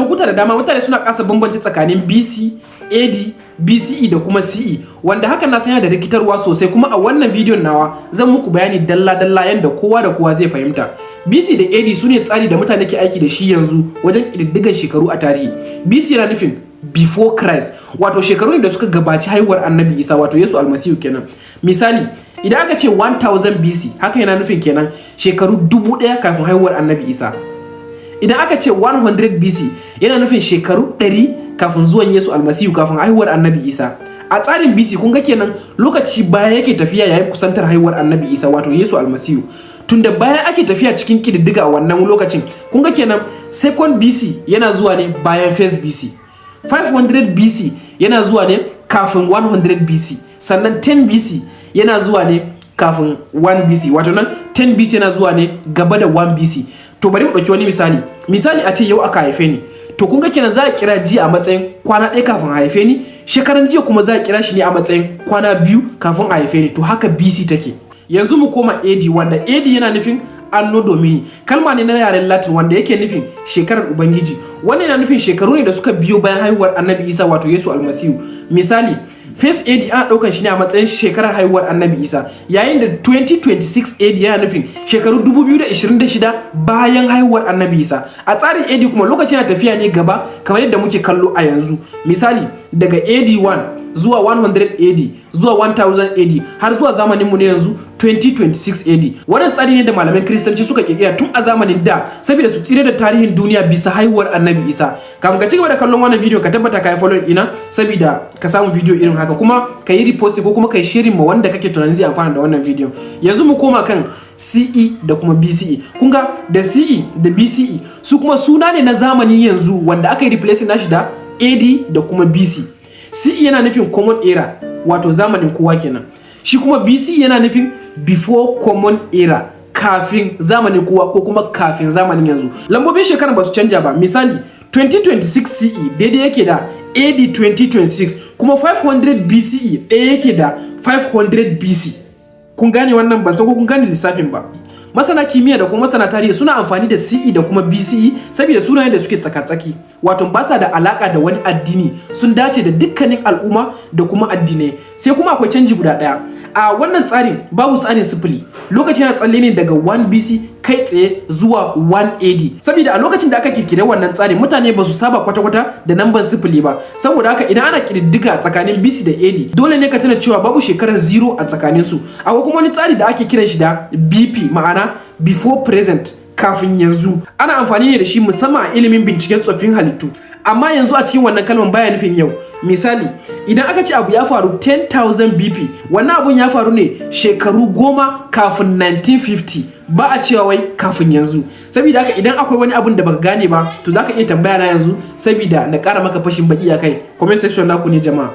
Lokuta da dama mutane suna kasa bambance tsakanin BC, AD, BCE da kuma CE, wanda hakan na sanya da rikitarwa sosai. Kuma a wannan bidiyon nawa zan muku bayani dalla-dalla yadda kowa da kowa zai fahimta. BC da AD su ne tsari da mutane ke aiki da shi yanzu wajen ƙididdigan shekaru a tarihi. BC yana nufin before Christ, wato shekaru ne da suka gabaci haihuwar Annabi Isa, wato Yesu Almasihu kenan. Misali, idan aka ce 1000 BC, haka yana nufin kenan shekaru 1000 kafin haihuwar Annabi Isa. Idan aka ce 100 BC, yana nufin shekaru 100 kafin zuwan Yesu Almasihu, kafin haihuwar Annabi Isa. A tsarin BC, kun ga kenan lokaci baya yake tafiya yayin kusantar haihuwar Annabi Isa, wato Yesu Almasihu. Tunda baya ake tafiya cikin kididdiga a wannan lokacin, kun ga kenan second BC yana zuwa ne bayan first BC, 500 BC yana zuwa ne kafin 100 BC, sannan 10 BC yana zuwa ne kafin 1 BC, wato nan 10 BC yana zuwa ne gaba da 1 BC. To, bari mu ɗauki wani misali. Misali, a ce yau aka haife ni. To, kun ga kenan za a kira jiya a matsayin kwana 1 kafin a haife ni, shekaran jiya kuma za a kira shi ne a matsayin kwana 2 kafin a haife ni. To, haka BC take. Yanzu mu koma AD, wanda AD yana nufin Anno Domini, kalma ne na yaren Latin wanda yake nufin shekarar Ubangiji. Wannan yana nufin shekaru ne da suka biyo bayan haihuwar Annabi Isa, wato Yesu Almasihu. Misali, first AD ana daukan shi ne a matsayin shekarar haihuwar Annabi Isa, yayin da 2026 AD yana nufin shekaru 2026 bayan haihuwar Annabi Isa. A tsarin AD kuma, lokaci yana tafiya ne gaba kamar yadda muke kallo a yanzu. Misali, daga AD 1 zuwa 100 AD zuwa 1000 AD har zuwa zamanin mu ne yanzu, 2026 AD. Wannan tsari ne da malaman Kiristanci suka kirkira tun a zamanin da saboda su tsira da tarihin duniya bisa haihuwar Annabi Isa. Kafin ka ci gaba da kallon wannan bidiyo, ka tabbata ka yi follow ina saboda ka samu bidiyo irin haka, kuma ka yi repost ko kuma ka yi sharing ma wanda kake tunanin zai amfana da wannan bidiyo. Yanzu mu koma kan CE da kuma BCE. Kun ga da CE da BCE su kuma suna ne na zamanin yanzu wanda aka yi replacing nashi da AD da kuma BC. CE yana nufin common era, wato zamanin kowa kenan. Shi kuma BC yana nufin before common era, kafin zamanin kowa ko kuma kafin zamanin yanzu. Lambobin shekaran ba su canja ba. Misali, 2026 CE daidai yake da AD 2026, kuma 500 BCE ɗaya yake da 500 BC. Kun gane wannan? Ban san ko kun gane lissafin ba. Masana kimiyya da kuma masana tarihi suna amfani da CE da kuma BCE saboda sunayen da suke tsaka-tsaki, wato ba sa da alaka da wani addini, sun dace da dukkanin al'umma da kuma addinai. Sai kuma akwai canji guda ɗaya: a wannan tsarin babu tsarin sifili. Lokaci yana tsalle ne daga 1 BC kai tsaye zuwa 1 AD, saboda a lokacin da aka kirkire wannan tsarin, mutane ba su saba kwata-kwata da namban sifili ba. Saboda haka, idan ana kididdiga tsakanin BC da AD, dole ne ka tuna cewa babu shekarar 0 a tsakanin su. Akwai kuma wani tsari da ake kiran shi da BP, ma'ana before present, kafin yanzu. Ana amfani ne da shi musamman a ilimin binciken tsoffin halittu, amma yanzu a cikin wannan kalman baya nufin yau. Misali, idan aka ce abu ya faru 10,000 BP, wannan abun ya faru ne shekaru 10 kafin 1950, ba a cewa wai kafin yanzu. Saboda haka, idan akwai wani abun da baka gane ba, to zaka iya tambaya na yanzu saboda na ƙara maka fashin baki a kai. Comment section naku ne, jama'a.